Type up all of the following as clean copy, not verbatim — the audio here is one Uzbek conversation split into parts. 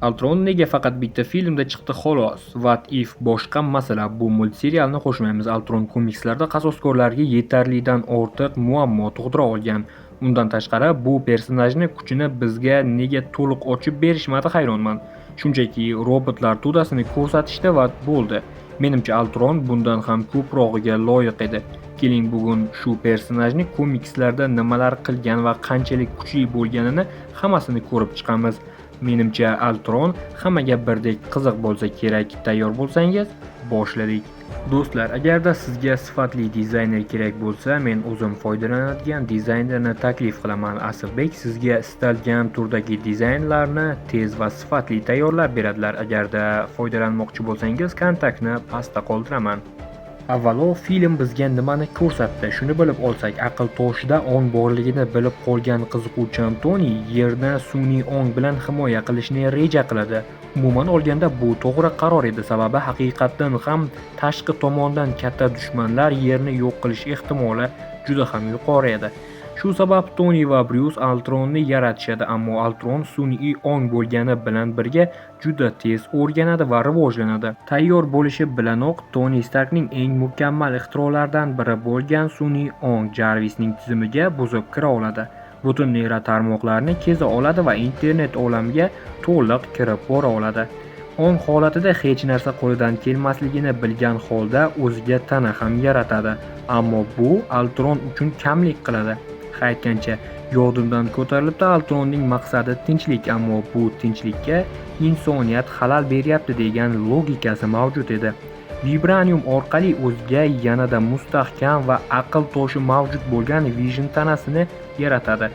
Ultron nega faqat bitta filmda chiqdi xolos? What If boshqa masala. Bu multserialni qo'shmaymiz. Ultron komikslarda qasoskorlarga yetarlidan ortiq muammo tug'dira olgan. Undan tashqari bu personajni kuchini bizga nega to'liq ochib berishmadi hayronman. Shunchaki robotlar to'dasini ko'rsatishdi va bo'ldi. Menimcha Ultron bundan ham ko'prog'iga loyiq edi. Keling bugun shu personajni komikslarda nimalar qilgan va qanchalik kuchli bo'lganini hammasini ko'rib chiqamiz. Menimcha Ultron hammaga birdek qiziq bo'lsa kerak. Tayyor bo'lsangiz, boshladik. Do'stlar, agarda sizga sifatli dizayner kerak bo'lsa, men o'zim foydalanadigan dizaynerni taklif qilaman. Asilbek sizga istalgan turdagi dizaynlarni tez va sifatli tayyorlab beradilar. Agarda foydalanmoqchi bo'lsangiz, kontaktni pastda qoldiraman. Avvalo film bizga nimani ko'rsatdi? Shuni bilib olsak, aql toshida ong borligini bilib qolgan qiziquvchan Toni Yerni sun'iy ong bilan himoya qilishni reja qiladi. Umuman olganda bu to'g'ri qaror edi, sababi haqiqatdan ham tashqi tomondan katta dushmanlar Yerni yo'q qilish ehtimoli juda ham yuqori edi. Shu sabab Toni va Bryus Ultronni yaratishadi, ammo Ultron sun'iy ong bo'lgani bilan birga juda tez o'rganadi va rivojlanadi. Tayyor bo'lishi bilanoq Toni Starkning eng mukammal ixtirolaridan biri bo'lgan sun'iy ong Jarvisning tizimiga buzib kira oladi. Butun neyrotarmoqlarni keza oladi va internet olamiga to'liq kirib bora oladi. Ong holatida hech narsa qo'lidan kelmasligini bilgan holda o'ziga tana ham yaratadi, ammo bu Ultron uchun kamlik qiladi. Ha aytgancha, yodimdan ko'tarilibdi, Ultronning maqsadi tinchlik, ammo bu tinchlikka insoniyat xalal beryapti degan logikasi mavjud edi. Vibranium orqali o'ziga yanada mustahkam va aql toshi mavjud bo'lgan Vision tanasini yaratadi.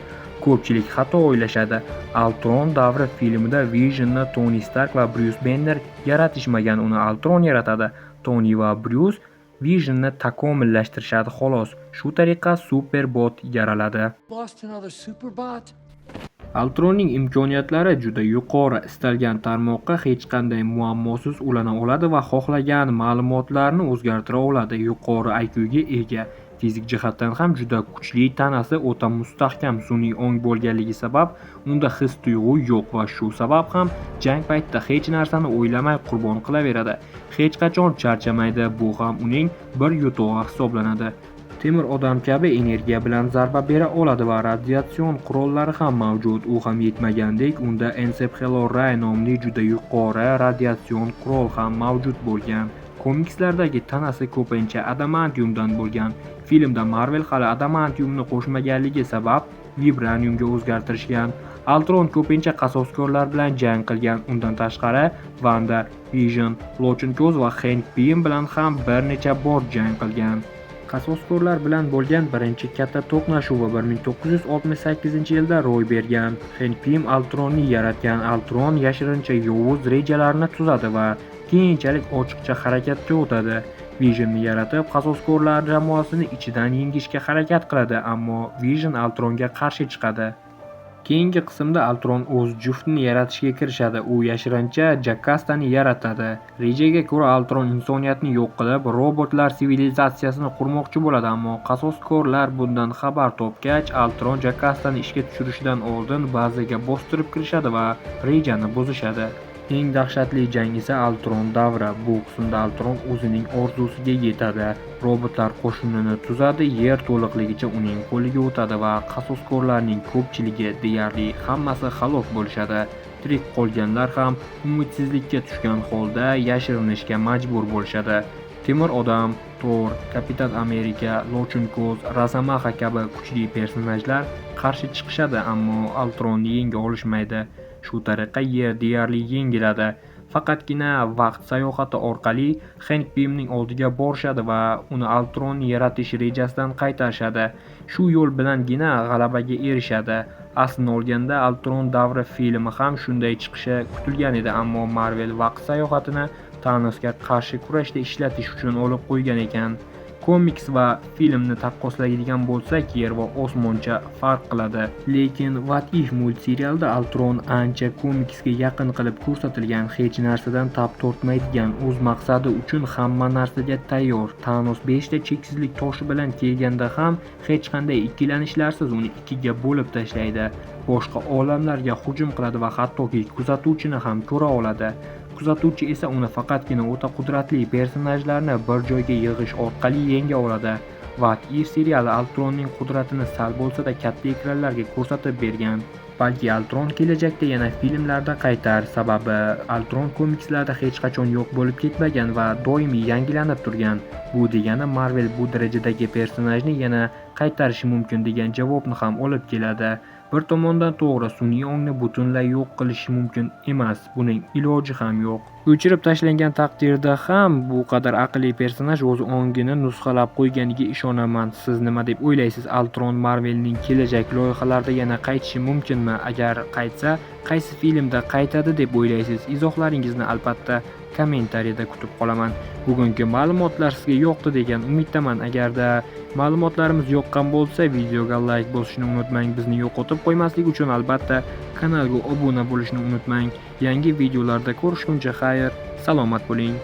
Ko'pchilik xato o'ylashadi. Ultron davri filmida Visionni Toni Stark va Bryus Banner yaratishmagan, uni Ultron yaratadi. Toni va Bryus Visionni takomillashtirishadi xolos. Shu tariqa Superbot yaraladi. Lost another superbot? Ultronning imkoniyatlari juda yuqori. Istalgan tarmoqqa hech qanday muammosiz ulana oladi va xohlagan ma'lumotlarni o'zgartira oladi. Yuqori IQ ga ega. Fizik jihatdan ham juda kuchli, tanasi o'ta mustahkam, sun'iy ong bo'lganligi sabab unda his-tuyg'u yo'q va shu sabab ham jang paytida hech narsani o'ylamay qurbon qilaveradi. Hech qachon charchamaydi, bu ham uning bir yutug'i hisoblanadi. Temir odam kabi energiya bilan zarba bera oladi va radiatsion qurollari ham mavjud. U ham yetmagandek, unda Encephalo-Ray nomli juda yuqori radiatsion qurol ham mavjud bo'lgan. Komikslardagi tanasi ko'pincha adamantiumdan bo'lgan. Filmda Marvel hali adamantiumni qo'shmaganligi sabab vibraniumga o'zgartirishgan. Ultron ko'pincha qasoskorlar bilan jang qilgan. Undan tashqari Wanda, Vision, Lochinko'z va Hank Pym bilan ham bir necha bor jang qilgan. Qasoskorlar bilan bo'lgan birinchi katta to'qnashuvi 1968-yilda ro'y bergan. Hank Pym Ultronni yaratgan. Ultron yashirincha yovuz rejalarni tuzadi va keyinchalik ochiqcha harakatga o'tadi. Visionni yaratib, qasoskorlar jamoasini ichidan yengishga harakat qiladi, ammo Vision Ultronga qarshi chiqadi. Keyingi qismda Ultron o'z juftini yaratishga kirishadi. U yashirincha Jokastani yaratadi. Rejaga ko'ra Ultron insoniyatni yo'q qilib, robotlar sivilizatsiyasini qurmoqchi bo'ladi, ammo qasoskorlar bundan xabar topgach, Ultron Jokastani ishga tushirishidan oldin bazaga bostirib kirishadi va rejani buzishadi. Eng dahshatli jang esa Ultron davri. Bu qismda Ultron o'zining orzusiga yetadi. Robotlar qo'shinini tuzadi, Yer to'liqligicha uning qo'liga o'tadi va qasoskorlarning ko'pchiligi, deyarli hammasi halok bo'lishadi. Tirik qolganlar ham umidsizlikka tushgan holda yashirinishga majbur bo'lishadi. Temir odam, Thor, Kapitan Amerika, Lochinko'z, Rosomaxa kabi kuchli personajlar qarshi chiqishadi, ammo Ultronni yenga olishmaydi. Shu tariqa Yer deyarli yengiladi. Faqatgina vaqt sayohati orqali Hank Pymning oldiga borishadi va uni Ultronni yaratish rejasidan qaytarishadi. Shu yo'l bilangina g'alabaga erishadi. Aslini olganda Ultron davri filmi ham shunday chiqishi kutilgan edi, ammo Marvel vaqt sayohatini Thanosga qarshi kurashda ishlatish uchun olib qo'ygan ekan. Komiks va filmni taqqoslaydigan bo'lsak, yer va osmoncha farq qiladi. Lekin What If multserialida Ultron ancha komiksga yaqin qilib ko'rsatilgan, hech narsadan tap tortmaydigan, o'z maqsadi uchun hamma narsaga tayyor. Thanos 5 ta cheksizlik toshi bilan kelganda ham hech qanday ikkilanishlarsiz uni ikkiga bo'lib tashlaydi. boshqa olamlarga hujum qiladi va hattoki kuzatuvchini ham ko'ra oladi. Kuzatuvchi esa uni faqatgina o'ta qudratli personajlarni bir joyga yig'ish orqali yenga oladi. What If seriali Ultronning qudratini sal bo'lsa-da katta ekranlarga ko'rsatib bergan. Balki Ultron kelajakda yana filmlarda qaytar, sababi Ultron komikslarda hech qachon yo'q bo'lib ketmagan va doimiy yangilanib turgan. Bu degani Marvel bu darajadagi personajni yana qaytarishi mumkin degan javobni ham olib keladi. Bir tomondan to'g'ri, sun'iy ongni butunlay yo'q qilish mumkin emas, buning iloji ham yo'q. O'chirib tashlangan taqdirda ham bu qadar aqlli personaj o'z ongini nusxalab qo'yganiga ishonaman. Siz nima deb o'ylaysiz? Ultron Marvelning kelajak loyihalarida yana qaytishi mumkinmi? Agar qaytsa, qaysi filmda qaytadi deb o'ylaysiz? Izohlaringizni albatta kommentariyada kutib qolaman. Bugungi ma'lumotlar sizga yoqdi degan umiddaman. Agarda ma'lumotlarimiz yoqqan bo'lsa, videoga like bosishni unutmang. Bizni yo'qotib qo'ymaslik uchun albatta kanalga obuna bo'lishni unutmang. Yangi videolarda ko'rishguncha xayr, salomat bo'ling.